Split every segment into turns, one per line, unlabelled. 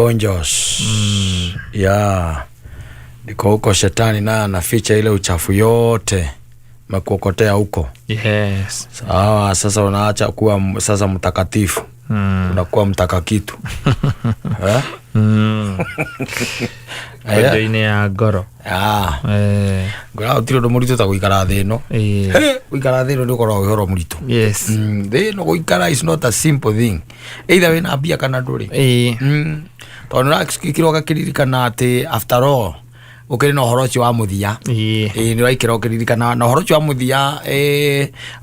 Konjos. Yeah. Ndiko huko shetani naye anaficha ile uchafu yote mekuokotea huko.
Yes.
Sawa, sasa unaacha kuwa sasa mtakatifu. Unakuwa mtakakitu. Eh? Aya.
Konjo-inĩ ya ngoro.
Ah.
Eh,
Ngora gũtirĩ ũndũ mũritũ ta gũikara thĩ ĩno.
ĩĩ.
Gũikara thĩ ĩno nĩ ũkoragwo wĩ ũhoro mũritũ.
Yes.
Thĩ ĩno gũikara is not a simple thing. Either wĩna mbia kana ndũrĩ.
Ĩĩ.
Tondũ nĩũrakĩra ũgakĩririkana atĩ after all ũkĩrĩ na ũhoro ũcio wa mũthia.
Ĩĩ.
Ĩĩ nĩ ũraikara ũkĩririkana na ũhoro ũcio wa mũthia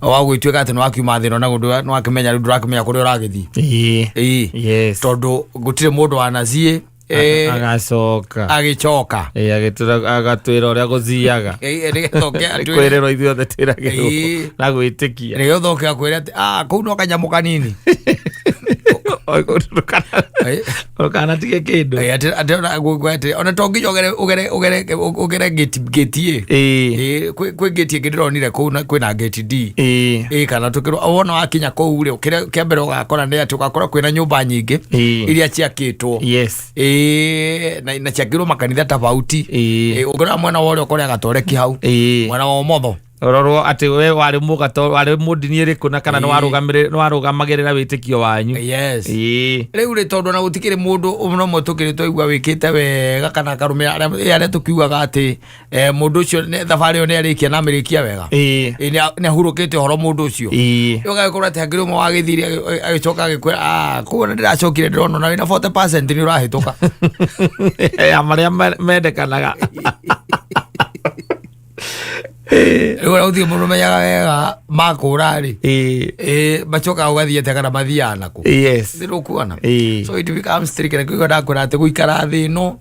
wa gũgĩtuĩka atĩ nĩ wakiuma thĩ ĩno na nĩ wakĩmenya rĩu ndũrakĩmenya kũrĩa ũragĩthiĩ.
Ĩĩ.
Ĩĩ.
Yes.
Tondũ gũtirĩ mũndũ wanaciĩ
Agacoka.
agĩcoka.
Ĩĩ, agatwĩra ũrĩa gũthiaga.
Ĩĩ, nĩgetha ũke atwĩre-
Kwĩrĩrwo ithuothe twĩragĩrwo
Ĩĩ.
na gwĩtĩkia.
Nĩgetha ũke akwĩre atĩ ah kũu no kanyamũ kanini.
Ndũkanatige kĩndũ.
Ĩĩ, atĩ ona atĩ ona to nginya ũgere ũgere ũgere ũgere gate gate A.
Ĩĩ.
Ĩĩ, kwĩ gate ĩngĩ ndĩronire kũu na kwĩna gate D.
Ĩĩ.
Ĩĩ, kana tũkĩrwo wona wakinya kũu rĩ, kĩrĩa kĩa mbere ũgakora nĩ atĩ ũgakora kwĩna nyũmba nyingĩ
Ĩĩ.
iria ciakĩtwo.
Yes.
Ĩĩ, na ciakĩirwo makanitha tofauti.
Ĩĩ.
Ĩĩ, ũngĩrora mwena wa ũrĩa ũkore gatoreki hau.
Ĩĩ.
Mwena wa ũmotho.
Rorwo atĩ we warĩ mũgato warĩ mũndini ĩrĩkũ na kana
Ĩĩ.
nĩwarũgamagĩrĩra wĩtĩkio wanyu.
Yes.
Ĩĩ.
Rĩu rĩ tondũ ona gũtikĩrĩ mũndũ ũmwe ũmwe tũkĩrĩ twaigua wĩkĩte wega kana akarũmĩrĩra arĩa tũkiugaga atĩ mũndũ ũcio thabarĩ ĩyo nĩarĩkia na amĩrĩkia wega.
Ĩĩ.
Ĩĩ, nĩahurũkĩte ũhoro mũndũ ũcio.
Ĩĩ.
Rĩu ũgagĩkorwo atĩ hakĩrĩ ũmwe wagĩthire agĩcoka agĩkwĩra ah kũu ona ndĩracokire ndĩrona ona wĩna 40% nĩ ũrahĩtũka.
Ya marĩa mendekanaga.
Rĩu ona gũtirĩ mũndũ ũmenyaga wega makũra rĩ.
Ĩĩ.
Ĩĩ, macokaga ũgathiĩ atĩa kana mathiaga nakũ.
Yes.
Nĩ ũkuona.
Ĩĩ.
So it becomes tricky na kĩo ndakwĩra atĩ gũikara thĩ ĩno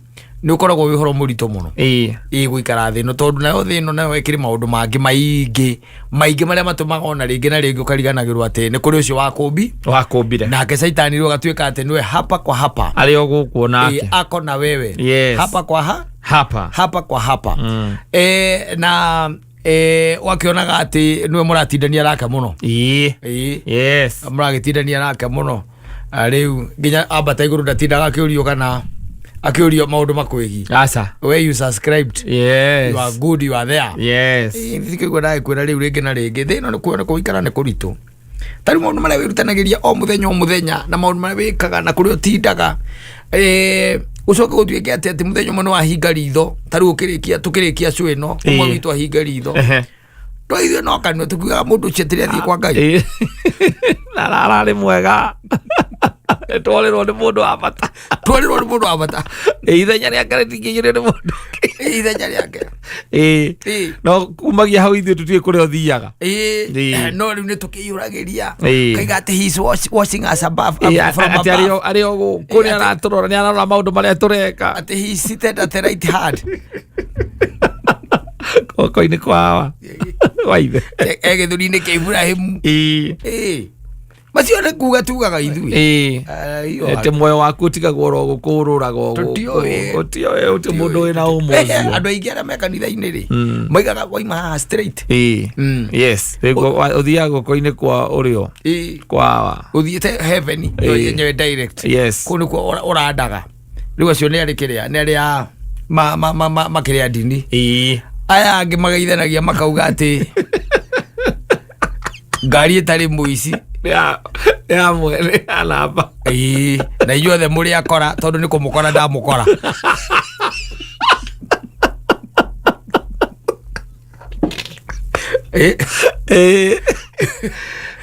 nĩ ũkoragwo wĩ ũhoro mũritũ mũno.
Ĩĩ.
Ĩĩ gũikara thĩ ĩno tondũ nayo thĩ ĩno nayo ĩkĩrĩ maũndũ mangĩ maingĩ maingĩ marĩa matũmaga ona rĩngĩ na rĩngĩ ũkariganagĩrwo atĩ nĩ kũrĩ ũcio wakũmbi
Wakũmbire.
nake caitani rĩu agatuĩka atĩ nĩwe hapa kwa hapa.
Arĩ o gũkũ onake.
Ĩĩ, ako na wewe.
Yes.
Hapa kwa ha
Hapa.
hapa kwa hapa. Na wakĩonaga atĩ nĩwe mũratindania nake mũno.
Ĩĩ.
Ĩĩ.
Yes.
Mũragĩtindania nake mũno. Rĩu nginya ambata igũrũ ndatindaga akĩũrio kana akĩũrio maũndũ makwĩgiĩ.
Aca.
Where you subscribed.
Yes.
You are good, you are there.
Yes.
Ĩĩ, nĩkĩo ndagĩkwĩra rĩu rĩngĩ na rĩngĩ thĩ ĩno nĩ kuona gũikara nĩ kũritũ. Ta rĩu maũndũ marĩa wĩrutanagĩria o mũthenya o mũthenya na maũndũ marĩa wĩkaga na kũrĩa ũtindaga. Ũcoke gũtuĩke atĩ atĩ mũthenya ũmwe nĩ wahinga ritho ta rĩu tũkĩrĩkia show ĩno ũmwe
Ĩĩ.
witũ ahinga ritho.
Ehe.
No ithuĩ no kanua tũkiugaga mũndũ ũcio atĩrĩ athiĩ kwa Ngai.
Ĩĩ. Na ararĩ mwega. Twarĩrwo nĩ mũndũ wa bata.
Twarĩrwo nĩ mũndũ wa bata.
Ĩĩ, ithenya rĩake rĩtingĩiyũrio nĩ mũndũ ũngĩ.
Ĩĩ, ithenya rĩake.
Ĩĩ.
Ĩĩ.
No kumagia hau ithuĩ tũtiũĩ kũrĩa ũthiaga.
Ĩĩ.
Ĩĩ.
No rĩu nĩ tũkĩiyũragĩria.
Ĩĩ.
Kaiga atĩ he is watching us above,
Ĩĩ,
from
atĩ
above.
arĩ o gũkũ nĩ aratũrora, nĩ ararora maũndũ marĩa tũreka.
Atĩ he is seated at the right hand.
Guoko-inĩ kwa hawa. Wa ithe.
E gĩthũri-inĩ kĩa Iburahĩmu.
Ĩĩ.
Ĩĩ. Macio nĩ kuga tugaga ithuĩ.
Ĩĩ.
Iyo.
Atĩ muoyo waku ũtigagwo oro gũkũ ũrũraga o gũkũ.
Tũtiũĩ.
Ũtiũĩ, ũti mũndũ wĩna ũma ũcio.
Andũ aingĩ arĩa me kanitha-inĩ rĩ, maigaga waima haha straight.
Ĩĩ. Yes. Ũthiaga guoko-inĩ kwa ũrĩo.
Ĩĩ.
Kwa hawa.
Ũthiĩte heaven,
Ĩĩ.
yenyewe direct.
Yes.
Kũu nĩkuo ũrandaga. Rĩu acio nĩ arĩ kĩrĩa, nĩ arĩa makĩrĩa ndini.
Ĩĩ.
Aya angĩ mageithanagia makauga atĩ ngari ĩtarĩ mũici.
Nĩ ya mwene, ya namba.
Ĩĩ, na inyuothe mũrĩ akora tondũ nĩ kũmũkora ndamũkora. Ĩĩ.
Ĩĩ.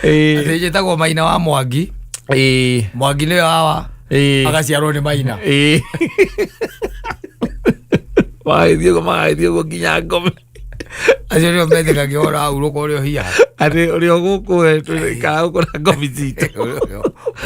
Ĩĩ.
Atĩ njĩtagwo Maina wa Mwangi.
Ĩĩ.
Mwangi nĩwe wawa.
Ĩĩ.
Agaciarwo nĩ Maina.
Ĩĩ. Magagĩthiĩ ũguo, magagĩthiĩ ũguo nginya ngome.
Acio nĩo metĩkagia ũhoro wa hurũka ũrĩa ũhiaga.
Atĩ ũrĩa gũkũ we, tũikara gũkũ na ngobi citũ.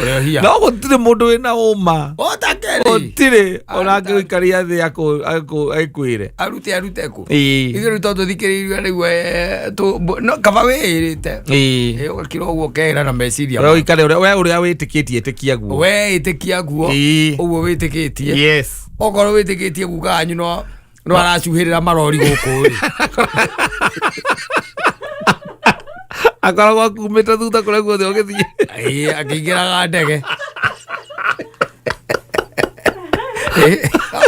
Ũrĩa ũhiaga.
No gũtirĩ mũndũ wĩna ũma.
Ota kerĩ.
Gũtirĩ. Ona angĩgũikaria thĩ akwĩre.
Arute, arute kũ?
Ĩĩ.
Ithuĩ rĩu tondũ tũthikĩrĩirio rĩu, no, kaba wĩĩrĩte.
Ĩĩ.
Ĩĩ, ũgakira ũguo ũkeĩra na meciria
We
maku.
ũikare ũrĩa, we ũrĩa wĩtĩkĩtie, ĩtĩkia guo.
We ĩtĩkia guo.
Ĩĩ.
Ũguo wĩtĩkĩtie.
Yes.
Okorwo wĩtĩkĩtie guka wanyu no aracuhĩrĩra marori gũkũ rĩ.
Akoragwo akumĩte thutha kũrĩa guothe ũgĩthiĩ.
Ĩĩ, akĩingĩraga ndege.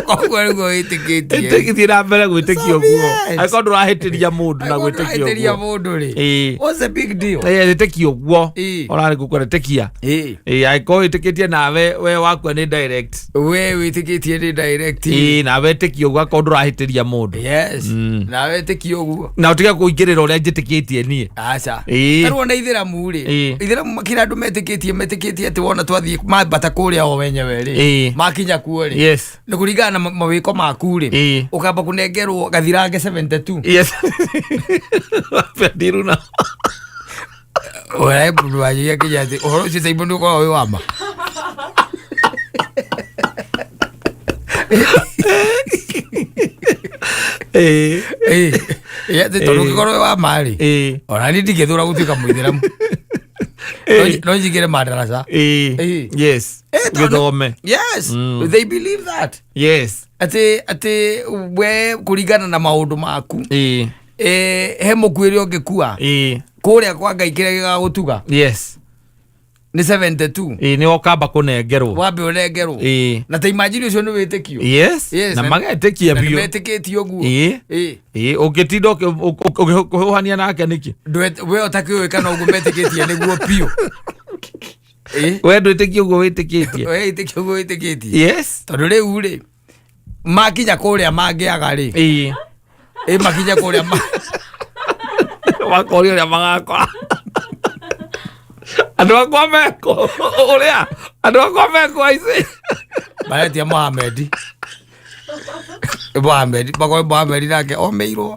Koguo nĩguo wĩtĩkĩtie.
Ĩtĩkithie na mbere gwĩtĩkia
So be
ũguo
it.
angĩkorwo ndũrahĩtĩria mũndũ na
Angĩkorwo
gwĩtĩkia
ndũrahĩtĩria
ũguo.
mũndũ rĩ,
Ĩĩ.
what's the big deal?
Ĩĩ, ĩtĩkia ũguo
Ĩĩ.
orarĩ gũkwenda ĩtĩkia.
Ĩĩ.
Ĩĩ, angĩkorwo wĩtĩkĩtie nawe we wakua nĩ direct.
We wĩtĩkĩtie nĩ direct.
Ĩĩ, nawe ĩtĩkia ũguo angĩkorwo ndũrahĩtĩria mũndũ.
Yes. Nawe ĩtĩkia ũguo.
Na ũtige kũingĩrĩra ũrĩa njĩtĩkĩtie niĩ.
Aca.
Ĩĩ.
Tarĩu ona ithĩramu rĩ,
Ĩĩ.
ithĩramu kĩrĩa andũ metĩkĩtie atĩ wona twathiĩ mambata kũrĩa o wenyewe rĩ,
Ĩĩ.
makinya kuo rĩ,
Yes.
nĩ kũringana na mawĩko maku rĩ,
Ĩĩ.
ũkamba kũnengerwo gathirange 72.
Yes. Ndiruna.
Ũrae mũndũ wanyu akinya atĩ ũhoro ũcio Simon nĩ ũkoragwo wĩ wa ma.
Ĩĩ.
Ĩĩ. Ĩĩ, atĩ tondũ
Ĩĩ.
ũngĩkorwo wĩ wa ma rĩ,
Ĩĩ.
ona niĩ ndingĩthũra gũtuĩka mũithĩramu.
Ĩĩ.
No njingĩre madarasa.
Ĩĩ.
Ĩĩ.
Yes.
Ĩĩ, tondũ-
Gĩthome.
Yes, they believe that.
Yes.
Atĩ we kũringana na maũndũ maku,
Ĩĩ.
he mũkuĩre ũngĩkua
Ĩĩ.
kũrĩa kwa Ngai kĩrĩa gĩgagũtuga
Yes.
nĩ 72.
Ĩĩ, nĩ ũkamba kũnengerwo.
Wambe ũnengerwo.
Ĩĩ.
Na ta imagine ũcio nĩ wĩtĩkio.
Yes.
Yes,
Na
na-
magetĩkia
Na
biũ.
nĩmetĩkĩtie ũguo.
Ĩĩ.
Ĩĩ.
Ĩĩ, ũngĩtinda ũkĩhũhania nake nĩkĩ?
We ũtakĩũĩ kana ũguo metĩkĩtie nĩguo biũ. Ĩĩ.
We ndwĩtĩkie ũguo wĩtĩkĩtie.
We ĩtĩkia ũguo wĩtĩkĩtie.
Yes.
Tondũ rĩu rĩ, makinya kũrĩa mangĩaga rĩ,
Ĩĩ.
ĩ makinya kũrĩa
Makoria ũrĩa magakora. Andũ akwa meko ũrĩa andũ akwa meko aici.
maretia Mohamed. Mohamed, makoe Mohamed nake omeirwo.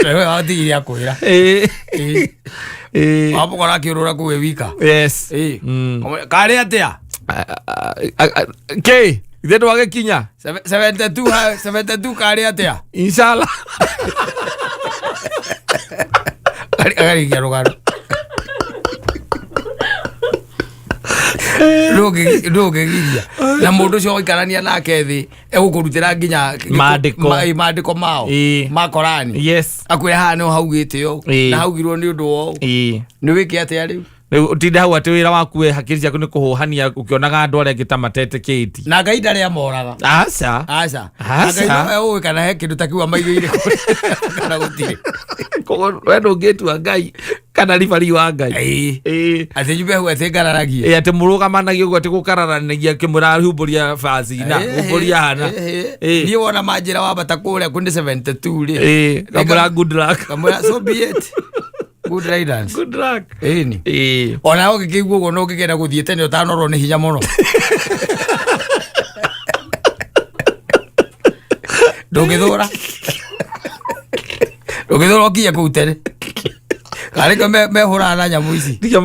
Wewe watigiria kwĩra.
Ĩĩ.
Ĩĩ.
Ĩĩ.
Wamũkora akĩũrũra kũu wĩ wika.
Yes.
Ĩĩ.
Mm.
Karĩ atĩa?
Kĩ? Ithe ndwagĩkinya.
72 72 karĩ atĩa?
Inshallah.
Agarikia rũgano. Ndũngĩgiria na mũndũ ũcio waikarania nake thĩ egũkũrutĩra nginya
Maandĩko.
Maandĩko mao
Ĩĩ.
ma Korani.
Yes.
Akwĩra haha nĩho haugĩte ũũ
Ĩĩ.
na haugirwo nĩ ũndũ wa ũũ.
Ĩĩ.
Nĩ wĩke atĩa rĩu?
Rĩu ũtinde hau atĩ wĩra waku we hakiri ciaku nĩ kũhũhania ũkĩonaga andũ arĩa angĩ ta matetĩkĩtie.
Na Ngai ndarĩ amoraga.
Aca.
Aca. Na
Aca.
Ngai nowe ũĩ kana he kĩndũ ta kĩu amaigĩire kũrĩa kana gũtirĩ.
Koguo we ndũngĩtua Ngai kana ribari wa Ngai.
Ĩĩ.
Ĩĩ.
Atĩ nyumbe hau atĩ ngararagie.
Ĩĩ, atĩ mũrũgamanagia ũguo atĩ gũkararanagia kĩmwĩra humbũria bacina humbũria hana. Ĩĩ.
Niĩ wona manjĩra wambata kũrĩa kwĩ nĩ 72 rĩ.
Ĩĩ, kamwĩra good luck.
Kamwĩra so be it. Good riddance.
Good luck.
Ĩni.
Ĩĩ.
Ona ũngĩkĩigua ũguo no ũngĩkenda gũthiĩ tene ũtanorwo nĩ hinya mũno. Ndũngĩthũra. Ndũngĩthũra ũkinye kũu tene. Karĩ ko mehũraga na nyamũ ici.
Nĩkĩo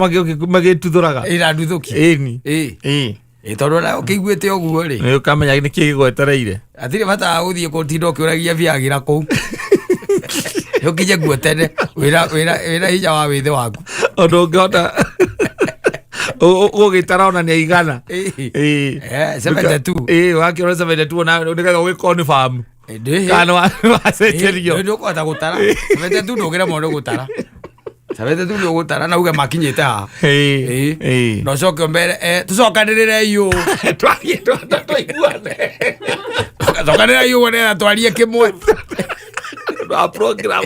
magĩtuthũraga.
Ĩra nduthũki.
Ĩni.
Ĩĩ.
Ĩĩ.
Ĩ tondũ ona ũkĩiguĩte ũguo rĩ.
Nĩ ũkamenya nĩkĩ gĩgwetereire.
Hatirĩ bata wa gũthiĩ gũtinda ũkĩũragia biagira kũu. Ũkinye kuo tene wĩna hinya wa wĩthĩ waku.
Ũndũ ũngĩhota gũgĩtara ona nĩ aigana.
Ĩĩ.
Ĩĩ.
72.
Ĩĩ, wakĩona 72 na nĩgetha ũgĩconfirm kana wacenjerio.
Ndũkũhota gũtara. 72 ndũngĩremwo nĩ gũtara. 72 ndũgũtara na uge makinyĩte haha.
Ĩĩ.
Ĩĩ.
Ĩĩ.
Na ũcoke ũmere tũcokanĩrĩre iyũ.
Twarie twaiguane.
Cokanĩrĩra iyũ nĩgetha twarie kĩmwe.
Wa program.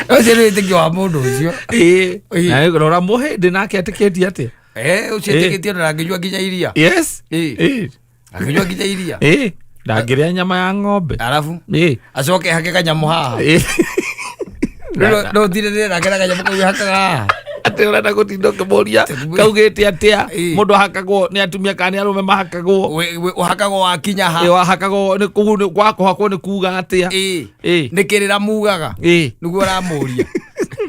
Ũcio nĩ wĩtĩkio wa mũndũ ũcio.
Ĩĩ.
Ĩĩ.
Na rora mũhĩndĩ nake etĩkĩtie atĩa?
Ũcio etĩkĩtie ona ndangĩnyua nginya iria.
Yes.
Ĩĩ.
Ĩĩ.
Akĩnyua nginya iria.
Ĩĩ. Ndangĩrĩa nyama ya ng'ombe.
Arabu
Ĩĩ.
acoke hake kanyamũ haha.
Ĩĩ.
No ũtinde nake na kanyamũ kau hakaga haha.
Atĩ ũrenda gũtinda ũkĩmũria kaugĩte atĩa
Ĩĩ.
mũndũ ahakagwo nĩ atumia kana nĩ arũme mahakagwo.
Ũhakagwo wakinya ha.
Ĩĩ, wahakagwo nĩ kũu nĩ gwakũhakwo nĩ kuga atĩa.
Ĩĩ.
Ĩĩ.
Nĩ kĩrĩra mugaga.
Ĩĩ.
Nĩguo ũramũria.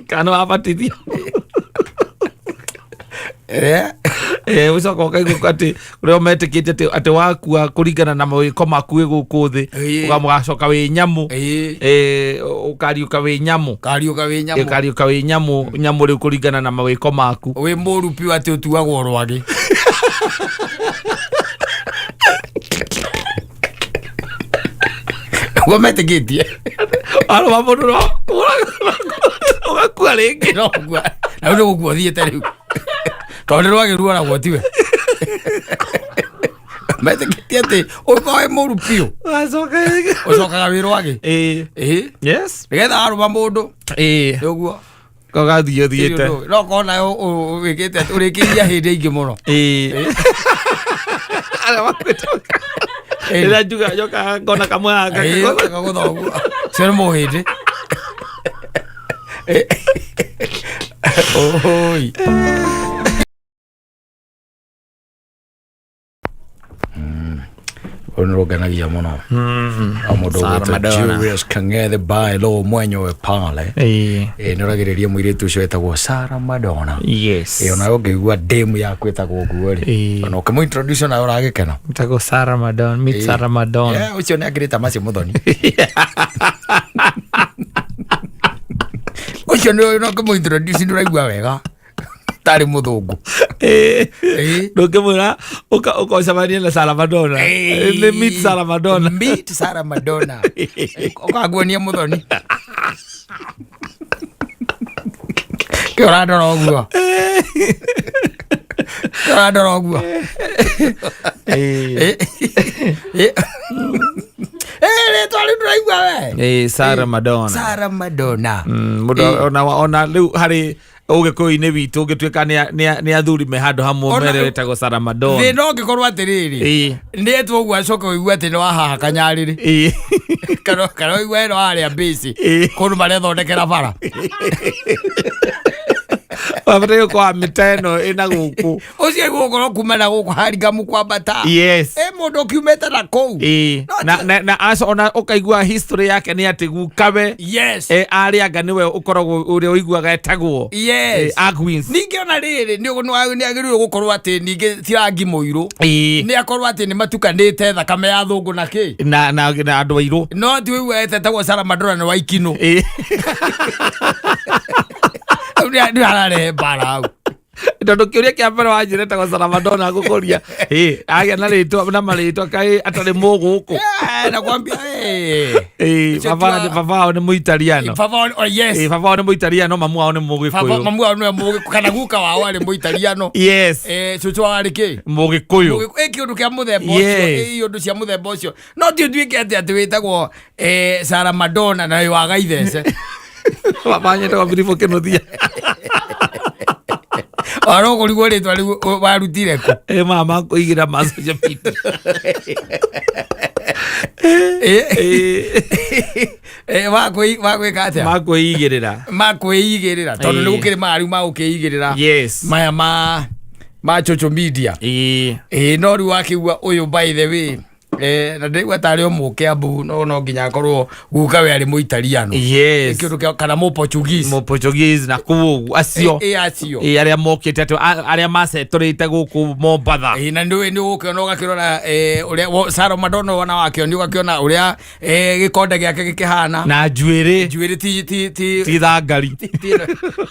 Kana wabatithio.
Eh?
Ĩĩ, ũcoka ũkaigua atĩ ũrĩa metĩkĩtie atĩ wakua kũringana na mawĩko maku wĩ gũkũ thĩ
Ĩĩ.
ũgacoka wĩ nyamũ.
Ĩĩ.
Ĩĩ, ũkariũka wĩ nyamũ.
Kariũka wĩ nyamũ.
Ũkariũka wĩ nyamũ nyamũ rĩu kũringana na mawĩko maku.
Wĩ mũru biũ atĩ ũtuagwo rwagĩ. Ũguo metĩkĩtie.
Arũma mũndũ no Ũgakua rĩngĩ.
No gũkua na rĩu nĩ gũkua ũthiĩte rĩu, tondũ nĩ rwagĩ ruoragwo tiwe metĩkĩtie atĩ ũngĩkorwo wĩ mũru biũ,
Ũgacoka rĩngĩ.
Ũcokaga wĩ rwagĩ.
Ĩĩ.
Ĩĩ.
Yes.
Nĩgetha warũma mũndũ,
Ĩĩ.
nĩ ũguo.
Ũgathiĩ ũthiĩte.
No korwo nayo wĩkĩte atĩ ũrĩkĩirie hĩndĩ ingĩ mũno.
Ĩĩ. Arĩa makuĩte. Rĩrĩa njuga njokaga ngona kamwe gaka.
Ĩĩ, gagũtha ũguo cio nĩ mũhĩndĩ. Oi. Ũyũ nĩ rũngenagia mũno o mũndũ
Sarah
ũgwĩtwo
Madonna.
Julius Kang'ethe Bailo mwenyewe pale.
Ĩĩ.
Ĩ, nĩ ũragĩrĩria mũirĩtu ũcio wetagwo Sarah Madonna.
Yes.
Ĩ, onawe ũngĩigua ndemu yaku ĩtagwo ũguo rĩ,
Ĩĩ.
ona ũkĩmũ-introduce onawe ũragĩkena.
Ĩtagwo Sarah Madonna. Meet Sarah Madonna.
Eh, ũcio nĩ akĩrĩta macio mũthoni ũcio nĩ no kũmũ-introduce nĩ ũraigua wega tarĩ mũthũngũ.
Ĩĩ.
Ĩĩ.
Ndũngĩmwĩra ũkocemania na Sarah Madonna.
Ĩĩ.
Nĩ meet Sarah Madonna.
Meet Sarah Madonna, ũkaguonia mũthoni kĩ ũrandora ũguo, kĩ ũrandora ũguo.
Ĩĩ.
Ĩ, ĩ. Ĩ, rĩtwa rĩu ndũraigua we.
Ĩĩ, Sarah Madonna.
Sarah Madonna.
Mũndũ
Ĩĩ.
ona rĩu harĩ ũgĩkũyũ-inĩ witũ ũngĩtuĩka nĩ athuri me handũ hamwe mere wĩtagwo Sarah Madonna.
Thĩna ũngĩkorwo atĩrĩrĩ,
Ĩĩ.
nĩ etwo ũguo acoke ũigue atĩ nĩ wahaha kanyarĩrĩ,
Ĩĩ.
kana ũigue ĩno harĩa mbĩci
Ĩĩ.
kũndũ marethondekera bara.
Wabataire gũkorwo mĩta ĩno ĩna gũkũ.
Ũcio gũkorwo kuma na gũkũ harigamu kwambata.
Yes.
Ĩ, mũndũ ũkiumĩte na kũu.
Ĩĩ.
No
Na aco ona ũkaigua history yake nĩ atĩ gukawe arĩa anga nĩwe ũkoragwo ũrĩa ũiguaga etagwo Agwins.
Ningĩ ona rĩrĩ nĩ agĩrĩirwo gũkorwo atĩ ningĩ ti rangi mũirũ, nĩ akorwo atĩ nĩ matukanĩte thakame ya thũngũ na kĩ
Na andũ airũ.
No ti ũigua etetagwo Sarah Madonna nĩ waikinũ. Hau nĩ hararehe mbara hau.
Tondũ kĩũria kĩa mbere wanjĩra etagwo Sarah Madonna ngũkũria ĩ agĩa na rĩtwa na marĩtwa kaĩ atarĩ mũgũkũ.
Eh, nakwambia eh.
Ĩ,
Ũcio
baba wao nĩ mũitariano.
Baba oh, yes.
Ĩ, baba wao nĩ mũitariano, mamu wao nĩ
Baba
mũgĩkũyũ.
Mamu wao nĩwe mũgĩkũyũ kana guka wao arĩ mũitariano.
Yes.
Eh, cũcũ wao arĩ kĩ?
Mũgĩkũyũ.
Ĩ, kĩũndũ kĩa mũthemba ũcio. Ĩ, ũndũ cia mũthemba ũcio no ti ũtuĩke atĩ wĩtagwo Sarah Madonna na wĩ wa gaithece.
Baba nyetagwo Philip Kĩnuthia.
Oro kũrigwo rĩtwa rĩu warutire kũ?
Ĩ, mama kũigĩra ma social media.
Ĩ,
Ĩ,
ĩ, wakwĩka atĩa?
Makwĩigĩrĩra.
Makwĩigĩrĩra tondũ nĩ
Ĩ.
gũkĩrĩ maya rĩu magũkĩigĩrĩra maya ma social media. Ĩ, no rĩu wakĩigua ũyũ, by the way, na ndĩraigua tarĩ o mũkĩambu no nginya akorwo guka we arĩ mũitariano. Kĩndũ kana mũportuguese.
Mũportuguese na kũu ũguo acio.
Ĩ, acio.
Ĩ, arĩa mokĩte atĩ arĩa macetũrĩte gũkũ Mombatha.
Ĩ, na nĩ ũgũkĩona ũgakĩrora ũrĩa Sarah Madonna wona wakĩonio ũgakĩona ũrĩa gĩkonde gĩake gĩkĩhana.
Na njuĩrĩ.
Njuĩrĩ ti
Ti thangari.
Ti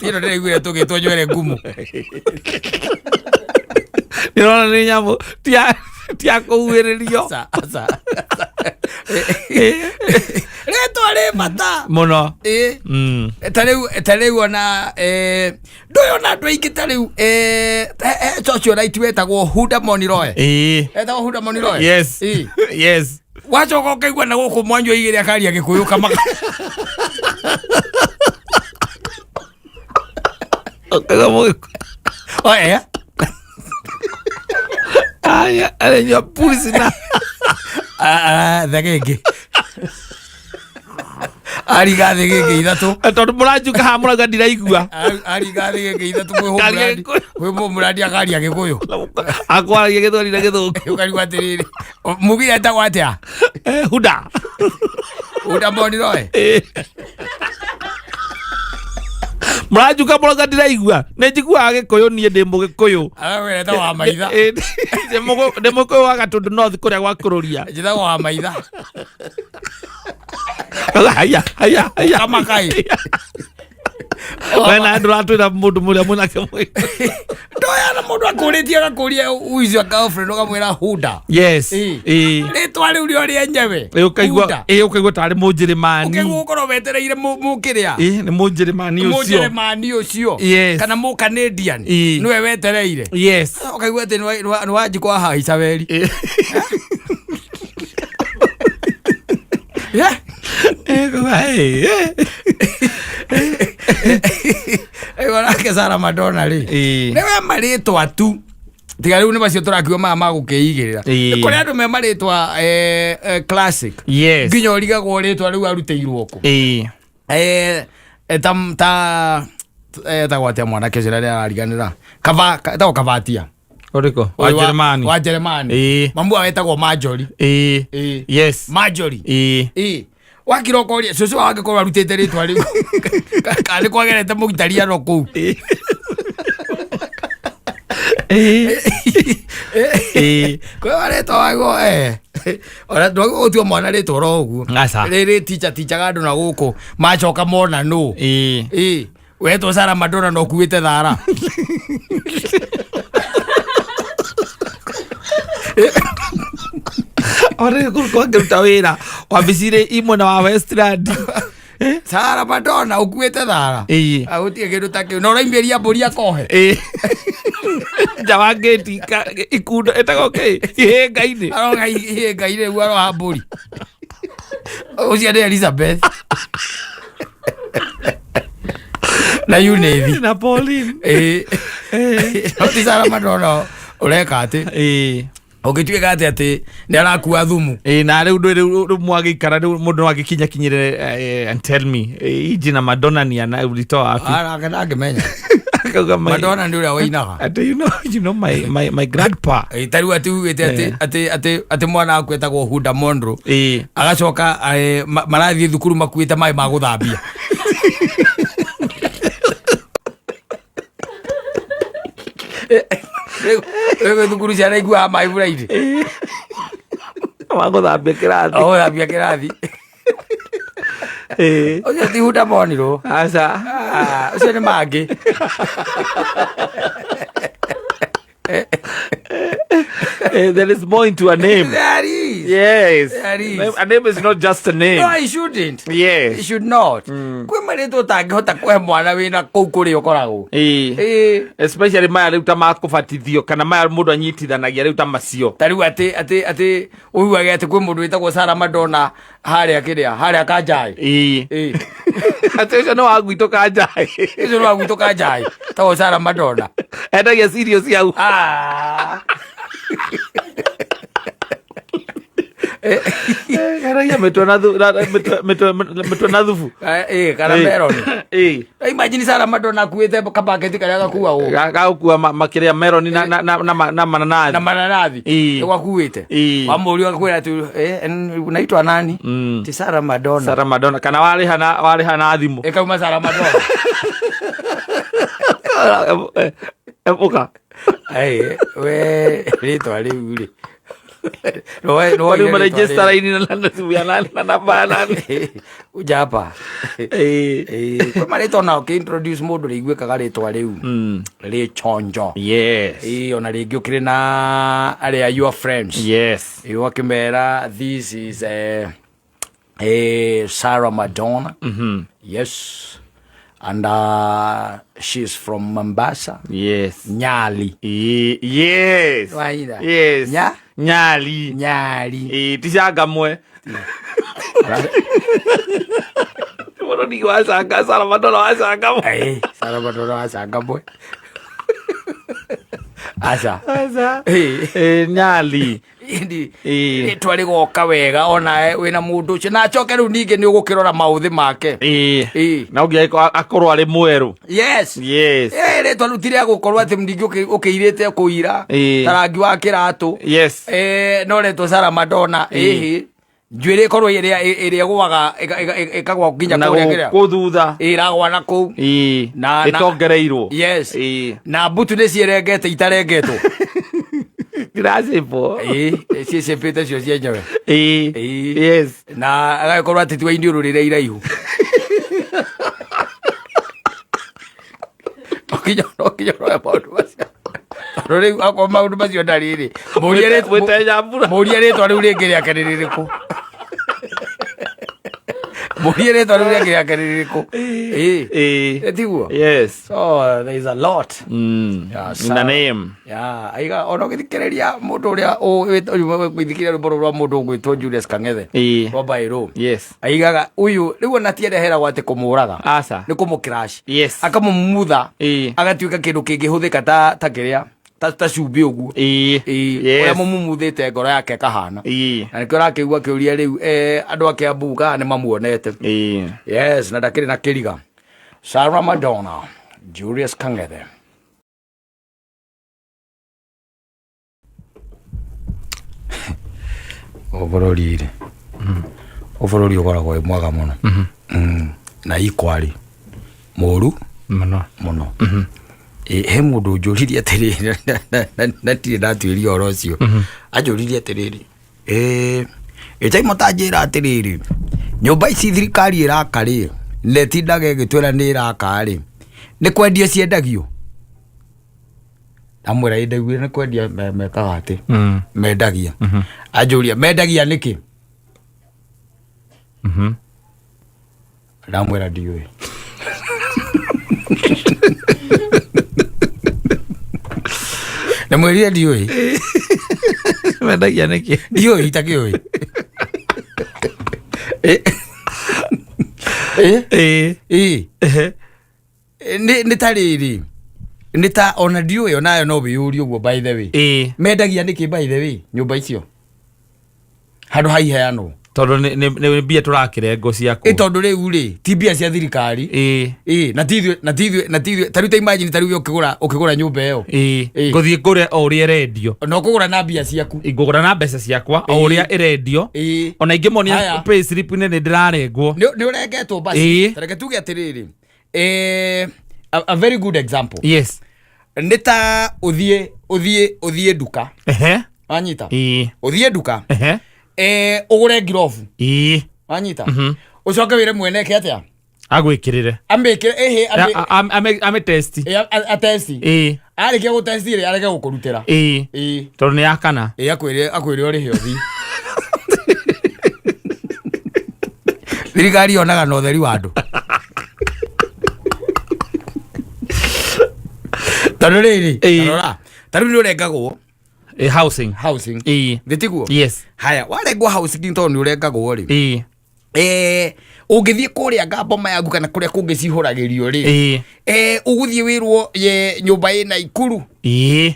ĩno ndĩraiguire tũgĩtwo nywere ngumu.
Ndĩrona nĩ nyamũ ti ya kũhuhĩrĩrio.
Aca, aca. Rĩtwa rĩ bata.
Mũno.
Ĩ. Ta rĩu ona ndũĩ ona andũ aingĩ ta rĩu socialite wetagwo Huda Moniroe. Etagwo Huda Moniroe.
Yes.
Ĩ.
Yes.
Wacoka ũkaigua na gũkũ mwanyu aigĩre akaria gĩkũyũ kamaga.
Ũkaigua mũgĩkũyũ.
Oe.
Aya, arenyua pulsina.
Thegenge ariga thegenge ithatũ.
Tondũ mũranjuka haha mũrauga ndiraigua.
Ariga thegenge ithatũ
Karia Gĩkũyũ.
kwĩ mũmũrandi akaria gĩkũyũ.
Akwaragia gĩthweri na gĩthũngũ.
Ũkarigwo atĩrĩrĩ, mugire etagwo atĩa?
Eh, Huda.
Huda Moniroe.
Mũranjuka mũrauga ndiraigua, nĩ njiguaga gĩkũyũ, niĩ ndĩ mũgĩkũyũ.
Arawĩra etagwo wa maitha.
Ĩ, ndĩ mũgĩkũyũ wa Gatũndũ North kũrĩa gwa kũrũria.
Njĩtagwo wa maitha.
Haya haya haya.
Kamakai.
We na ndũratwĩra mũndũ mũrĩa mwĩnake mwĩ.
Ndoya na mũndũ akũrĩtie agakũria who is your girlfriend, ũkamwĩra Huda.
Yes.
Ĩĩ.
Ĩĩ.
Rĩtwa rĩu rĩo rĩenyewe.
Ĩĩ, ũkaigua
Huda.
ĩĩ, ũkaigua tarĩ mũnjĩrĩmani.
Ũkaigua ũkorwo wetereire mũkĩrĩa.
Ĩĩ, nĩ mũnjĩrĩmani ũcio.
Mũnjeremani ũcio.
Yes.
Kana mũkanadian.
Ĩĩ.
Nĩwe wetereire.
Yes.
Ũkaigua atĩ nĩ wanjikũ ahaica weri.
Ĩĩ.
Yeah.
Ĩĩ, kuga, hey, eh.
Ĩyo nake Sarah Madonna rĩ.
Ĩĩ.
Nĩwe marĩtwa tu. Tiga rĩu nĩ macio tũrakiuga maya ma gũkĩigĩrĩra.
Ĩĩ.
Nĩ kũrĩ andũ me marĩtwa classic.
Yes.
Nginya ũrigagwo rĩtwa rĩu arutĩirwo kũ.
Ĩĩ.
Ta ta etagwo atĩa mwanake ũcio rĩrĩa arariganĩra. Kava etagwo Kavatia.
Ũrĩkũ? Wa
Ũyũ
Jeremani.
Wa Jeremani.
Ĩĩ.
Mamu wao etagwo Marjorie.
Ĩĩ.
Ĩĩ.
Yes.
Marjorie.
Ĩĩ.
Ĩĩ. Wakira ũkoria cũcũ wao angĩkorwo arutĩte rĩtwa rĩu kana nĩ kwagerete mũgitariano kũu.
Ĩĩ. Ĩĩ.
Kwĩ marĩtwa waguo eh. Ona ndwagĩrĩirwo gũtua mwana rĩtwa oro ũguo.
Aca.
Rĩrĩ ticha tichaga andũ na gũkũ macoka mona nũ.
Ĩĩ.
Ĩĩ. Wetwo Sarah Madonna na ũkuĩte thara.
Ore kwangĩruta wĩra wabici-inĩ i mwena wa Westland.
Sarah Madonna ũkuĩte thara.
Ĩĩ.
Ah, gũtirĩ kĩndũ ta kĩu. Na ũraimĩria mbũri akohe.
Ĩĩ. Nja wa ngĩti ikundo ĩtagwo kĩ ihĩnga-inĩ.
Aroga ihĩnga-inĩ rĩu aroha mbũri. Ũcio nĩ Elizabeth. Na Eunice.
Na Pauline.
Ĩĩ. No ti Sarah Madonna ũreka atĩ.
Ĩĩ.
Ũngĩtuĩka atĩ atĩ nĩ arakua thumu.
Ĩĩ, na rĩu ndũĩ rĩu rĩu mwagĩikara rĩu mũndũ no agĩkinyakinyĩre and tell me hii jina Madonna ni ana ulitoa wapi?
Arake ndangĩmenya.
Akauga my
Madonna nĩ ũrĩa wainaga.
Ati you know my grandpa.
Ĩĩ, ta rĩu atĩ ugĩte atĩ atĩ atĩ atĩ mwana waku etagwo Huda Monroe.
Ĩĩ.
Agacoka marathiĩ thukuru makuĩte maĩ ma gũthambia. Rĩu thukuru ciana ikuaga maĩ bura-inĩ.
Wa gũthambia kĩrathi.
O gũthambia kĩrathi.
Ĩĩ.
Ũcio ti Huda Monroe.
Aca.
Ah, ũcio nĩ mangĩ.
There is more into a name.
There is.
Yes.
There is.
A name is not just a name.
No, I shouldn't.
Yes.
It should not. Kwĩ marĩtwa ũtangĩhota kũhe mwana wĩna kũu kũrĩa ũkoragwo.
Ĩĩ.
Ĩĩ.
Especially maya rĩu ta makũbatithio kana maya mũndũ anyitithanagia rĩu ta macio.
Ta rĩu atĩ atĩ atĩ ũiguage atĩ kwĩ mũndũ wĩtagwo Sarah Madonna harĩa kĩrĩa harĩa Kanjai.
Ĩĩ.
Ĩĩ.
Atĩ ũcio nĩ wa gwitũ Kanjai.
Ũcio nĩ wa gwitũ Kanjai. Tagwo Sarah Madonna.
Endagia cereal ciau.
Ah.
Endagia mĩtwe na mĩtwe na thubu.
Ĩĩ, kana meroni.
Ĩĩ.
Imagine Sarah Madonna akuĩte kabaketi karĩa gakuagwo.
Gagũkua makĩrĩa meroni na na na na mananathi.
Na mananathi.
Ĩĩ.
Nĩgwakuĩte.
Ĩĩ.
Wamũria ũgakwĩra atĩ unaitwa nani? Ti Sarah Madonna.
Sarah Madonna kana warĩha na warĩha na thimũ.
Ĩkauma Sarah Madonna.
Ũka.
Ĩĩ, we rĩtwa rĩu rĩ.
Rĩu maregister raini na thimũ ya nani na namba ya nani.
Ujapa.
Ĩĩ.
Kwĩ marĩtwa ona ũkĩ-introduce mũndũ rĩiguĩkaga rĩtwa rĩu rĩ chonjo.
Yes.
Ĩĩ, ona rĩngĩ ũkĩrĩ na arĩa your friends.
Yes.
Ĩĩ, ũgakĩmera this is Sarah Madonna. Yes. And she's from Mombasa.
Yes.
Nyali.
Ĩĩ, yes.
Waitha.
Yes.
Nya?
Nyali.
Nyali.
Ĩĩ, ti cangamwe. Mũroni wa canga, Sarah Madonna wa cangamwe.
Ĩĩ, Sarah Madonna wa Changamwe. Aca.
Aca.
Ĩĩ.
Ĩĩ, Nyali.
Ĩndĩ
Ĩĩ.
rĩtwa rĩgoka wega ona wĩna mũndũ ũcio na acoke rĩu ningĩ nĩ ũgũkĩrora maũthĩ make.
Ĩĩ.
Ĩĩ.
Na ũngĩ akorwo arĩ mwerũ.
Yes.
Yes.
Ĩĩ, rĩtwa rĩu ti rĩa gũkorwo atĩ ningĩ ũkĩirĩte kũira
Ĩĩ.
ta rangi wa kĩratũ.
Yes.
No retwo Sarah Madonna. Ĩhĩ. Njuĩrĩ ĩkorwo ĩrĩa ĩrĩa ĩgũaga ĩkagwa nginya
Na
kũrĩa kĩrĩa.
gũkũ thutha.
Ĩĩ, ĩragwa na kũu.
Ĩĩ.
Na-
Ĩtongereirwo.
Yes.
Ĩĩ.
Na mbutu nĩ ciĩrengete itarengetwo.
Iracĩbwo.
Ĩĩ, ciĩcĩbĩte cio cienyewe.
Ĩĩ.
Ĩĩ.
Yes.
Na agagĩkorwo atĩ ti wa iniũrũ rĩrĩa iraihu. Nginya no nginya ũrore maũndũ macio, tondũ rĩu akorwo maũndũ macio ndarĩ rĩ, mũrie
Wĩte Nyambura.
Mũrie rĩtwa rĩu rĩngĩ rĩake nĩ rĩrĩkũ. Mũrie rĩtwa rĩu rĩngĩ rĩake nĩ rĩrĩkũ. Ĩĩ.
Ĩĩ.
Tiguo?
Yes.
So there is a lot. Yeah,
In
so-
the name.
Yeah, aiga ona ũgĩthikĩrĩria mũndũ ũrĩa ũgũithikĩrĩria rwĩmbo rũrũ rwa mũndũ ũgwĩtwo Julius Kang'ethe rwa Bairũ. Aigaga ũyũ rĩu ona ti areheragwo atĩ kũmũraga,
Aca.
nĩ kũmũcrash, akamũmutha, agatuĩka kĩndũ kĩngĩhũthĩka ta kĩrĩa ta cumbĩ ũguo. Ĩĩ, ũrĩa mũmumuthĩte ngoro yake ĩkahana. Na nĩkĩo ũrakĩigua kĩũria rĩu, andũ a Kiambu kana nĩ mamuonete. Yes, na ndakĩrĩ na kĩriga. Sarah Madonna, Julius Kang'ethe. Ũbũrũri rĩ, ũbũrũri ũkoragwo wĩ mwega mũno. Na ikwari mũru
Mũno.
Mũno. Ĩ, he mũndũ ũnjũririe atĩrĩrĩ, na ndirĩ ndatuĩria ũhoro ũcio, anjũririe atĩrĩrĩ, ĩtaimo ta njĩra atĩrĩrĩ, nyũmba ici thirikari ĩraka rĩ, na ĩtindaga ĩgĩtwĩra nĩ ĩraka rĩ, nĩ kwendio ciendagio? Ndamwĩra ĩ, ndaiguire nĩ kwendia mekaga atĩ mendagia. Anjũria mendagia nĩkĩ? Ndamwĩra ndiũĩ. Ndamwĩrire ndiũĩ.
Mendagia nĩkĩ?
Ndiũĩ, itakĩũĩ. Ĩ. Ĩ. Ĩ. Nĩ ta rĩrĩ, nĩ ta ona ndiũĩ, onayo no wĩyũrie ũguo, by the way. Mendagia nĩkĩ, by the way, nyũmba icio handũ ha iheanwo?
Tondũ nĩ mbia tũrakĩrengo ciaku.
Ĩ, tondũ rĩu rĩ, ti mbia cia thirikari. Ĩ, na ti ithuĩ ta rĩu, ta imagine, ta rĩu we ũkĩgũra nyũmba ĩyo. Ĩ.
Ngũthiĩ ngũre o ũrĩa ĩrendio.
Na ũkũgũra na mbia ciaku.
Ngũgũra na mbeca ciakwa o ũrĩa ĩrendio. Ona ingĩmonia
Haya.
pay slip-inĩ nĩ ndĩrarengwo.
Nĩ ũrengetwo basi. Ta reke tuge atĩrĩrĩ, a very good example nĩ ta ũthiĩ nduka. Wanyita? Ũthiĩ nduka, ũgũre ngirobu. Wanyita? Ũcoke wĩre mwene eke atĩa?
Agwĩkĩrĩre.
Amĩkĩre, ĩhĩ.
Ame test.
Atesti. Arĩkia gũtesti rĩ, arege gũkũrutĩra. Ĩĩ.
Tondũ nĩ yakana.
Ĩĩ, akwĩre ũrĩhe ũthiĩ. Thirikari yonaga na ũtheri wa andũ, tondũ rĩrĩ, rora, ta rĩu nĩ ũrengagwo.
Housing.
Housing. Gĩtiguo?
Yes.
Haya, warengwo housing, tondũ nĩ ũrengagwo rĩ, ũngĩthiĩ kũrĩa ngamboma yaku kana kũrĩa kũngĩ cihũragĩrio rĩ, ũgũthiĩ wĩrwo ye nyũmba ĩna Ikuru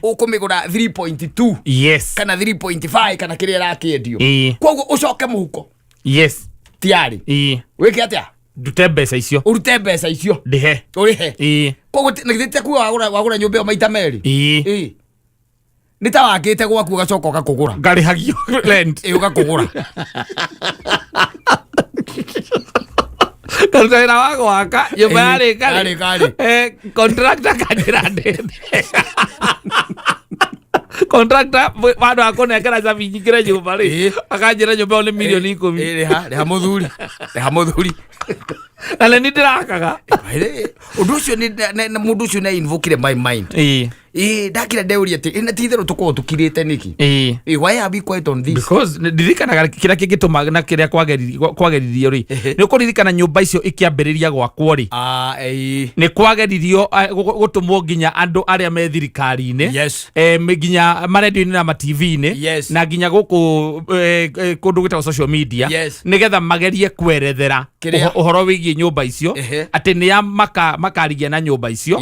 ũkũmĩgũra 3.2 kana 3.5 kana kĩrĩa ĩrakĩendio. Koguo ũcoke mũhuko tiarĩ wĩke atĩa?
Ndute mbeca icio.
Ũrute mbeca icio.
Ndĩhe.
Ũrĩhe. Koguo na githĩ ti kuga wagũra nyũmba ĩyo maita merĩ?
Ĩĩ.
Ĩĩ. Nĩ ta wakĩte gwaku ũgacoka ũgakũgũra.
Ngarĩhagio rent.
Ĩĩ, ũgakũgũra.
Ngaruta wĩra wa gwaka nyũmba. Yarĩka rĩ.
Yarĩka rĩ.
Contractor kanjĩra ndende contractor handũ ha kũnengera cabi nyingĩre nyũmba rĩ, akanjĩra nyũmba ĩyo nĩ mirioni 10.
Ĩĩ, rĩha, rĩha mũthuri, rĩha mũthuri.
Na nĩ niĩ ndĩrakaga.
Ĩĩ, ũndũ ũcio nĩ mũndũ ũcio nĩ invokire my mind. Ĩĩ, ndakira ndeuria atĩ ĩ, na ti itherũ tũkoragwo tũkirĩte nĩkĩ? Ĩĩ, why are we quiet on this?
Because ndirikanaga kĩrĩa kĩngĩtũma na kĩrĩa kwageririo rĩ, nĩ ũkũririkana nyũmba icio ikĩambĩrĩria gwakwo rĩ,
Ah, ĩĩ.
nĩ kwageririo gũtũmwo nginya andũ arĩa me thirikari-inĩ, nginya marendio-inĩ na ma-TV-inĩ, na nginya gũkũ kũndũ gwĩtagwo social media, nĩgetha magerie kwerethera
Kĩrĩa?
ũhoro wĩgiĩ nyũmba icio, atĩ nĩa makarigia na nyũmba icio.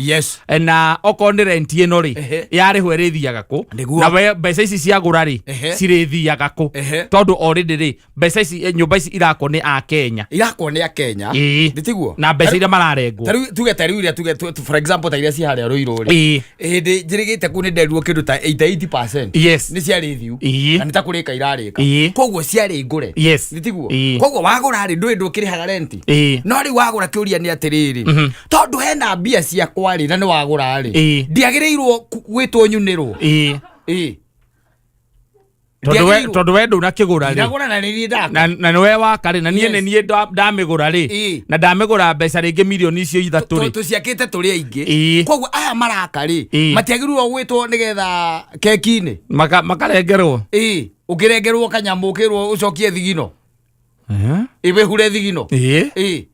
Na okorwo nĩ rent ĩno rĩ, yarĩhwo ĩrĩthiaga kũ?
Nĩguo.
Na we mbeca ici ciagũra rĩ, cirĩthiaga kũ? Tondũ already rĩ, mbeca ici, nyũmba ici irakwo nĩ a Kenya.
Irakwo nĩ a Kenya. Nĩ tiguo?
Na mbeca iria mararengwo.
Ta rĩu tuge, ta rĩu iria tuge for example, ta iria ci harĩa Rũirũ rĩ, hĩndĩ njĩrĩgĩte kuu nĩ nderirwo kĩndũ ta 88% nĩ ciarĩ thiu. Na nĩ ta kũrĩka irarĩka. Koguo ciarĩ ngũre. Nĩ tiguo? Koguo wagũra rĩ, ndũĩ ndũkĩrĩhaga renti. No rĩu wagũra, kĩũria nĩ atĩrĩrĩ, tondũ hena mbia ciakwa rĩ, na nĩ wagũra rĩ, ndiagĩrĩirwo gwĩtwo nyunĩrwo? Ĩĩ.
Tondũ we
Ndiagĩrĩirwo.
tondũ we ndũnakĩgũra rĩ.
Ndagũra na nĩ niĩ ndaka.
Na nĩwe waka rĩ, na niĩ
Yes.
nĩ niĩ ndamĩgũra rĩ, na ndamĩgũra mbeca rĩngĩ mirioni icio 3 rĩ.
Tũciakĩte tũrĩ aingĩ. Koguo aya maraka rĩ, matiagĩrĩirwo gwĩtwo nĩgetha keki-inĩ.
Makarengerwo.
Ĩĩ, ũkĩrengerwo kanyamũ ũkĩrwo ũcokie thigino. Ĩ wĩhure thigino. Ĩĩ.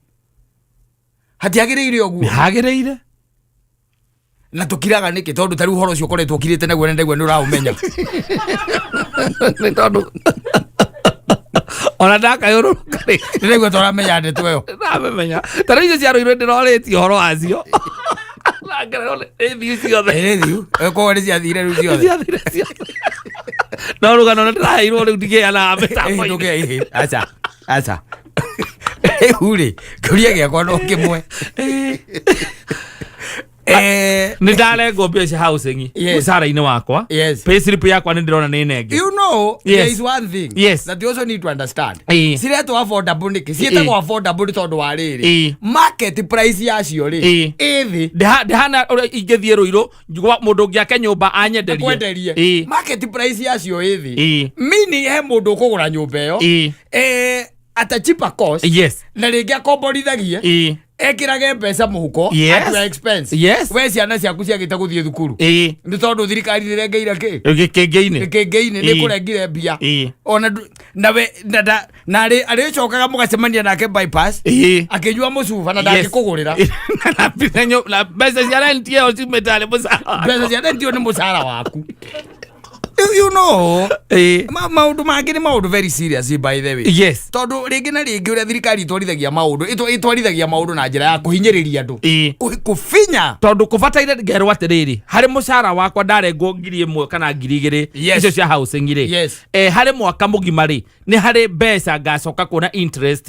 Hatiagĩrĩire ũguo.
Nĩ hagĩrĩire.
Na tũkiraga nĩkĩ tondũ ta rĩu ũhoro ũcio ũkoretwo ũkirĩte naguo na ndaigua nĩ ũraũmenya.
Nĩ tondũ ona ndakayũrũrũka rĩ.
Nĩ ndaigua tũramenya ndeto ĩyo.
Ndamĩmenya. Ta rĩu icio cia Rũirũ ndĩrorĩtie ũhoro wacio. Na ngererwo nĩ thiu ciothe.
Ĩ thiu. Koguo nĩ ciathire rĩu ciothe.
Ciathire ciothe. No rũgano rũrĩa ndĩraheirwo rĩu ndingĩheanaga mĩtambo-inĩ.
Ndũngĩ aca aca. Rĩu rĩ, kĩũria gĩakwa no kĩmwe.
Nĩ ndarengwo mbia cia housing mũcara-inĩ wakwa. Payslip yakwa nĩ ndĩrona nĩ nenge.
You know, there is one thing that you also need to understand. Ciretwo affordable nĩkĩ? Ciĩtagwo affordable nĩ tondũ wa rĩrĩ. Market price yacio rĩ, ĩ thĩ.
Ndĩhana ũrĩa ingĩthiĩ Rũirũ mũndũ ũngĩ ake nyũmba anyenderie.
Akwenderie. Market price yacio ĩ thĩ. Meaning he mũndũ ũkũgũra nyũmba ĩyo. At a cheaper cost. Na rĩngĩ akomborithagie. Ekĩrage mbeca mũhuko at your expense. We ciana ciaku ciagĩte gũthiĩ thukuru. Nĩ tondũ thirikari nĩrengeire kĩ?
Gĩkĩngĩ-inĩ.
Gĩkĩngĩ-inĩ nĩ kũrengire mbia. Ona na we na na na arĩ arĩcokaga mũgacemania nake bypass. Akĩnyua mũcuba na ndangĩkũgũrĩra.
Na mbeca cia rent ĩyo ciumĩte harĩ mũcara.
Mbeca cia rent ĩyo nĩ mũcara waku. You know, maũndũ mangĩ nĩ maũndũ very serious by the way. Tondũ rĩngĩ na rĩngĩ ũrĩa thirikari ĩtwarithagia maũndũ, ĩtwarithagia maũndũ na njĩra ya kũhinyĩrĩria andũ. Kũbinya.
Tondũ kũbataire ngerwo atĩrĩrĩ, harĩ mũcara wakwa ndarengwo 1,000 kana 2,000 icio cia housing rĩ. Harĩ mwaka mũgima rĩ, nĩ harĩ mbeca ngacoka kuona interest.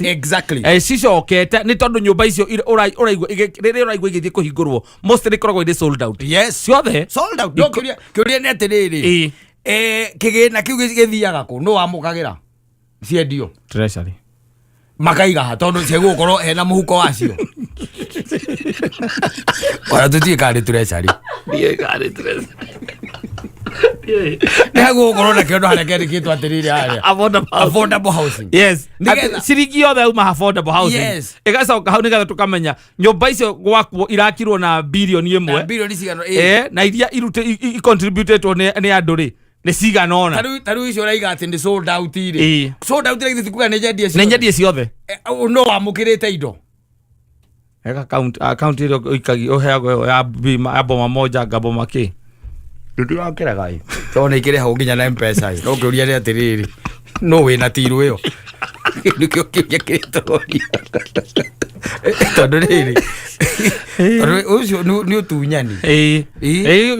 Cicokete nĩ tondũ nyũmba icio ũraigua rĩrĩa ũraigua igĩthiĩ kũhingũrwo, mostly ikoragwo irĩ sold out. Ciothe.
Sold out. No kĩũria nĩ atĩrĩrĩ. Kĩgĩna kĩu gĩthiaga kũ? Nũ wamũkagĩra? Ciendio.
Treasury.
Makaiga ha tondũ ciegũkorwo hena mũhuko wacio. Ona tũtiĩ kana nĩ treasury.
Ndiũĩ kana nĩ treasury.
Nĩ hagũgũkorwo na kĩondo harĩa kĩandĩkĩtwo atĩrĩrĩ harĩa.
Affordable housing.
Affordable housing. Nĩgetha-
Atĩ ciringi yothe yauma affordable housing. Ĩgacoka hau nĩgetha tũkamenya nyũmba icio gwakwo irakirwo na birioni ĩmwe.
Na birioni cigana,
Na iria icontributetwo nĩ andũ rĩ, nĩ cigana ũna.
Ta rĩu icio ũraiga atĩ nĩ sold out rĩ. Sold out rĩ, githĩ ti kuga nĩ nyendie
Nĩ nyendie ciothe.
No wamũkĩrĩte indo.
Eka account ĩrĩa ũikagia, ũheagwo ĩyo ya bima, ya boma moja, ngaboma kĩ.
Ndũrakĩraga ĩ. Tondũ nĩ ikĩrĩhagwo nginya na M-Pesa ĩ. No kĩũria nĩ atĩrĩrĩ, nũ wĩna tiru ĩyo? Nĩkĩo kĩũria kĩrĩa tũroria. Tondũ rĩrĩ, tondũ ũcio nĩ ũtunyani.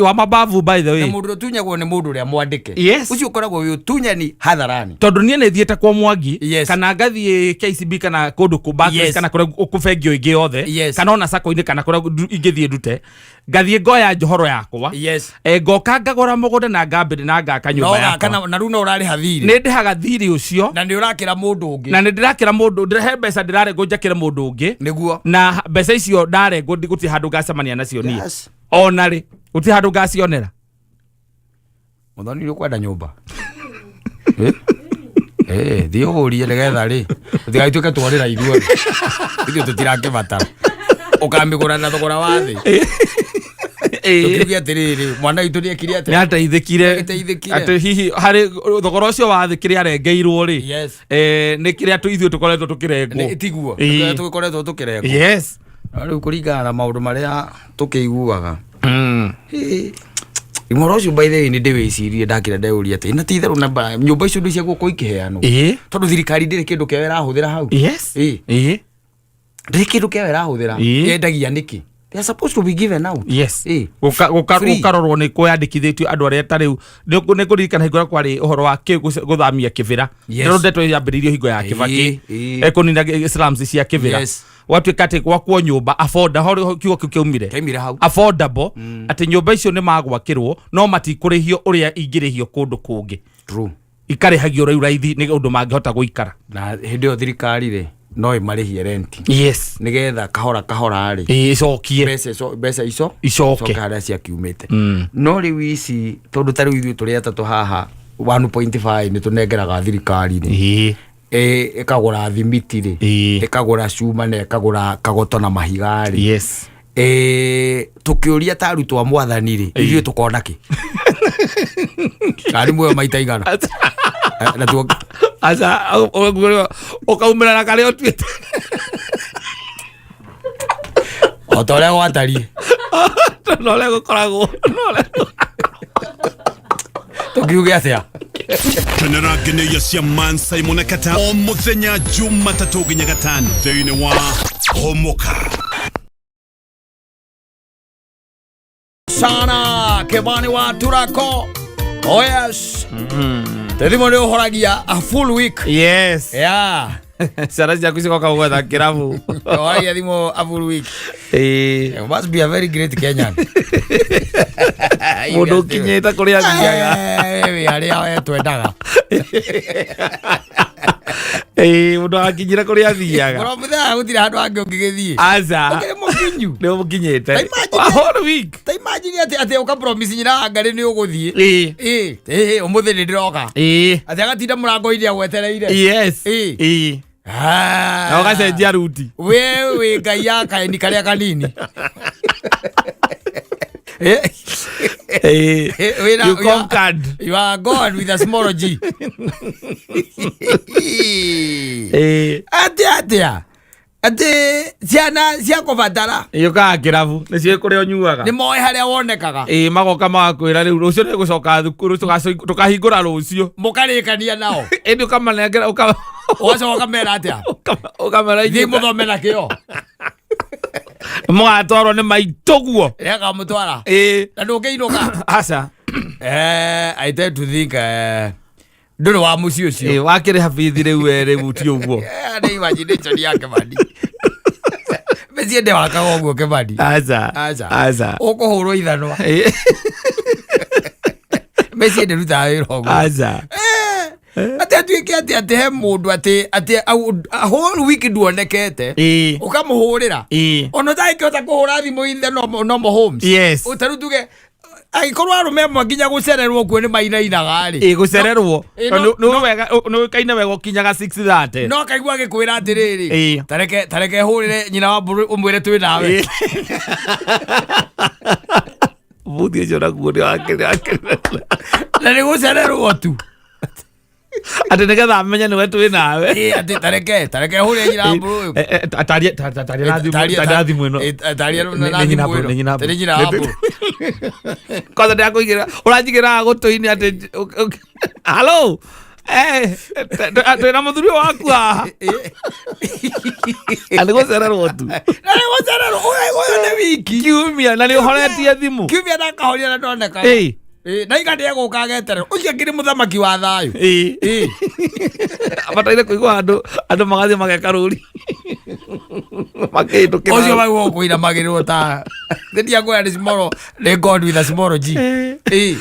Wa mabavu by the way.
Na mũndũ ũtunyagwo nĩ mũndũ ũrĩa mwandĩke. Ũcio ũkoragwo wĩ ũtunyani hadharani.
Tondũ niĩ nĩ thiĩte kwa Mwangi, kana ngathiĩ KCB kana kũndũ kũ Barclays, kana kũrĩa kũ bengi ĩngĩ yothe, kana ona sacco-inĩ kana kũrĩa ingĩthiĩ ndute, ngathiĩ ngoya njohoro yakwa. Ngoka ngagũra mũgũnda na ngambĩrĩria na ngaka nyũmba
No
yakwa.
gaka na rĩu no ũrarĩha thirĩ.
Nĩ ndĩhaga thirĩ ũcio.
Na nĩ ũrakĩra mũndũ ũngĩ.
Na nĩ ndĩrakĩra mũndũ, he mbeca ndĩrarengwo njakĩre mũndũ ũngĩ.
Nĩguo.
Na mbeca icio ndarengwo gũtirĩ handũ ngacemania nacio niĩ. Ona rĩ, gũtirĩ handũ ngacionera.
Mũthoni nĩ ũkwenda nyũmba? Thiĩ ũrie nĩgetha rĩ, tũtigagĩtuĩke tworĩra ithuothe. Ithuĩ tũtirakĩbatara. Ũkamĩgũra na thogora wa thĩ. Tũkiuge atĩrĩrĩ, mwana witũ nĩekire atĩa?
Nĩateithĩkire.
Nĩateithĩkire.
Atĩ hihi harĩ thogora ũcio wa thĩ kĩrĩa arengeirwo rĩ, nĩ kĩrĩa ithuĩ tũkoretwo tũkĩrengwo.
Nĩ tiguo. Kĩrĩa tũkoretwo tũkĩrengwo. Na rĩu kũringana na maũndũ marĩa tũkĩiguaga. Ũhoro ũcio by the way nĩ ndĩwĩcirie ndakĩra ndeyũria atĩ na ti itherũ namba nyũmba icio nĩ cia gũkorwo ikĩheanwo. Tondũ thirikari ndĩrĩ kĩndũ kĩao ĩrahũthĩra hau. Ndĩrĩ kĩndũ kĩao ĩrahũthĩra. Yendagia nĩkĩ? They are supposed to be given out. Free.
Gũkarorwo nĩ kwandĩkithĩtio andũ arĩa ta rĩu nĩ kũririkana hingo ĩrĩa kwarĩ ũhoro wa gũthamia Kĩbĩra. Ndĩrona ndeto yambĩrĩirio hingo ya Kĩbakĩ. Kũnina slums cia Kĩbĩra. Gwatuĩka atĩ gwakwo nyũmba affordable, ho kiugo kĩu kĩaumire.
Kĩaumire hau.
Affordable, atĩ nyũmba icio nĩ magwakĩrwo no matikũrĩhio ũrĩa ingĩrĩhio kũndũ kũngĩ. Ikarĩhagio rĩu raithi nĩ ũndũ mangĩhota gũikara.
Na hĩndĩ ĩyo thirikari rĩ no ĩmarĩhie rent. Nĩgetha kahora kahora rĩ.
Ĩcokie.
Mbeca ico, mbeca ico
Icoke.
icoke harĩa ciakiumĩte. No rĩu ici tondũ ta rĩu ithuĩ tũrĩ atatũ haha 1.5 nĩ tũnengeraga thirikari rĩ, ĩkagũra thimiti rĩ, ĩkagũra cuma na ĩkagũra kagoto na mahiga rĩ, tũkĩũria ta arutwo a mwathani rĩ, ithuĩ tũkona kĩ karĩ muoyo maita igana? Na
Aca, ũkaumĩra na karĩa ũtuĩte.
O ta ũrĩa gwatariĩ.
Na ũrĩa gũkoragwo na ũrĩa.
Tũkiuge atĩa?
Kenera ngeneia cia Man Simon Kata o muthenya Jumatatũ nginya Gatano thĩinĩ wa Homoka.
Sana Kĩmani wa Turako, oh yes, tethimo nĩ ũhoragia a full week. Yeah.
Ciana ciaku cigoka gwetha kĩrabu.
Ũhoragia thimũ a full week. You must be a very great Kenyan.
Mũndũ ũkinyĩte kũrĩa athiaga.
Wĩ arĩa we twendaga.
Mũndũ akinyire kũrĩa athiaga.
Mũro mũthenya gũtirĩ handũ hangĩ ũngĩgĩthiĩ.
Aca.
Ũkĩrĩ mũkinyu.
Nĩ ũkinyĩte.
Ta imagine.
A whole week.
Ta imagine atĩ ũka promise nyina wa Ngarĩ nĩ ũgũthiĩ. Ĩ ũmũthĩ nĩ ndĩroka. Atĩ agatinda mũrango-inĩ agwetereire.
Na ũgacenjia ruti.
We wĩ ngai ya kaeni karĩa kanini.
You conquered.
You are God with a small G. Atĩ atĩa? Atĩ ciana cia kũbatara.
Yũkaga kĩrabu nĩcio kũrĩa ũnyuaga.
Nĩ moĩ harĩa wonekaga.
Ĩĩ, magoka magakwĩra rĩu rũciũ nĩ gũcoka thukuru, tũkahingũra rũciũ.
Mũkarĩkania nao.
Ĩndĩ ũkamanengera
Ũgacoka ũkamera atĩa?
Ũkamera
Thiĩ mũthome na kĩo.
Mũgatwarwo nĩ maitũguo.
Nĩ akamũtwara. Na ndũngĩinũka.
Aca.
I tend to think ndũrĩ wa mũciĩ ũcio.
Ĩĩ, wakĩrĩha bithi rĩu we rĩu ti ũguo.
Nĩ imagination ya Kĩmani. Mĩciĩ ndĩwakaga ũguo, Kĩmani.
Aca.
Aca.
Aca.
Ũkũhũrwo ithanwa. Mĩciĩ ndĩrutaga wĩra ũguo.
Aca.
Atĩ atuĩke atĩ he mũndũ atĩ a whole week nduonekete, ũkamũhũrĩra, ona ũtangĩhota kũhũra thimũ in the normal homes. Ta rĩu tuge angĩkorwo arũme amwe nginya gũcererwo kuo nĩ mainainaga rĩ.
Ĩĩ, gũcererwo.
No.
Nĩ wega nĩ ũĩkaine wega ũkinyaga 6:30.
No akaigua agĩkwĩra atĩrĩrĩ, tareke hũrĩre nyina wa mbũrũ ũmwĩre twĩ nawe.
Buthi ũcio naguo nĩ wakĩrĩ.
Na nĩ gũcererwo tu.
Atĩ nĩgetha amenye nĩwe twĩ nawe.
Ĩĩ, atĩ tareke hũrĩre nyina wa mbũrũ ũyũ.
Taria na thimũ, taria na thimũ ĩno.
Taria na
Nĩ nyina
thimũ
mbũrũ,
ĩno.
nĩ nyina
Nĩ nyina wa mbũrũ.
Kwanza ndĩrakũigĩra ũranjigĩra gũtũ-inĩ atĩ halo, twĩna mũthuri ũyũ waku haha. Nĩ gũcererwo tu.
Na nĩ gũcererwo, ũyũ nĩ wiki.
Kiumia na nĩ ũhoretie thimũ.
Kiumia ndakahoria na ndonekaga. Na iga nĩegũka ageterera ũcio akĩrĩ mũthamaki wa thayũ.
Abataire kũigua andũ magathiĩ mageka rũri makĩhĩtũkĩra.
Ũcio waigua kũinamagĩrĩrwo ta ndiakwĩra nĩ small, nĩ God with a small G. Ĩĩ,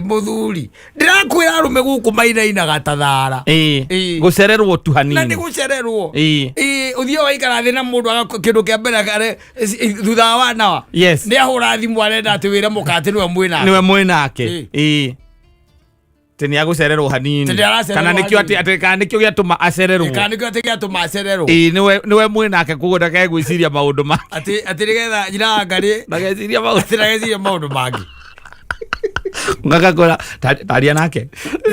mũthuri, ndĩrakwĩra arũme gũkũ mainainaga ta thara.
Gũcererwo tu
Na nĩ
hanini.
gũcererwo. Ĩĩ, ũthiĩ waikara thĩ na mũndũ kĩndũ kĩa mbere thutha wa wanawa nĩ ahũra thimũ arenda atĩ wĩre mũka atĩ nĩwe mwĩnake.
Nĩwe mwĩnake. Ĩĩ, atĩ nĩ agũcererwo hanini.
Atĩ nĩ aracererwo
Kana nĩkĩo
hanini.
atĩ kana nĩkĩo gĩatũma acererwo.
Kana nĩkĩo atĩ gĩatũma acererwo.
Ĩĩ, nĩwe mwĩnake, koguo ndakegwĩciria maũndũ ma
Atĩ nĩgetha nyina wa Ngarĩ
ndageciria maũndũ.
Atĩ ndageciria maũndũ mangĩ.
Ngagakwĩra taria nake.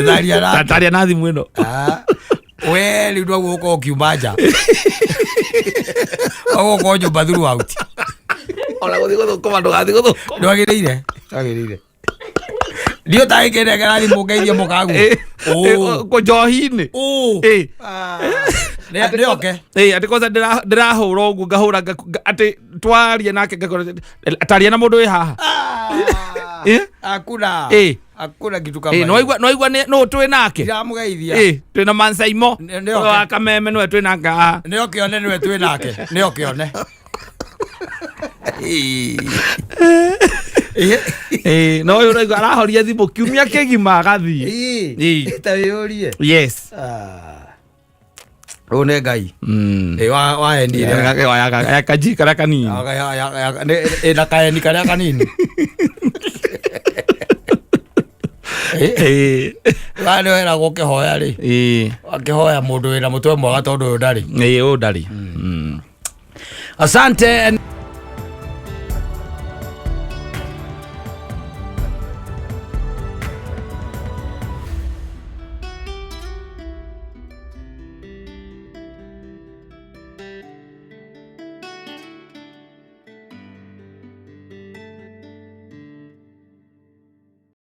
Taria nake.
Taria na thimũ ĩno.
Ah, we rĩu ndwaguo gũkorwo ũkiuma nja, ũgũkorwo nyũmba throughout.
Ona gũthiĩ gũthũkũma ndũgathiĩ gũthũkũma.
Ndwagĩrĩire ndio tagĩkĩnengera thimũ ngeithie mũkaguo.
Kũ njohi-inĩ.
Nĩ oke.
Atĩ kwanza ndĩrahũra ũguo ngahũra atĩ twaria nake ngakora taria na mũndũ wĩ haha.
Hakuna. Hakuna kitu kama
Ĩ,
hiyo.
nĩwaigua nũ twĩ nake?
Ndiramũgeithia.
Ĩ, twĩ na Mansaimo.
Nĩ oke.
Wa Kameme nĩwe twĩ nake haha.
Nĩ oke one nĩwe twĩ nake, nĩ oke one.
Ĩ, no ũyũ ũraigua arahoria thimũ kiumia kĩgima agathiĩ.
Ta wĩyũrie. Ũyũ nĩ Ngai. Ĩ, waendire.
Ya kaji karĩa kanini.
Ĩna kaeni karĩa kanini. Wa nĩ weragwo ũkĩhoya rĩ, akĩhoya mũndũ wĩna mũtwe mwega tondũ ũyũ ndarĩ.
Ĩĩ, ũyũ ndarĩ. Asante.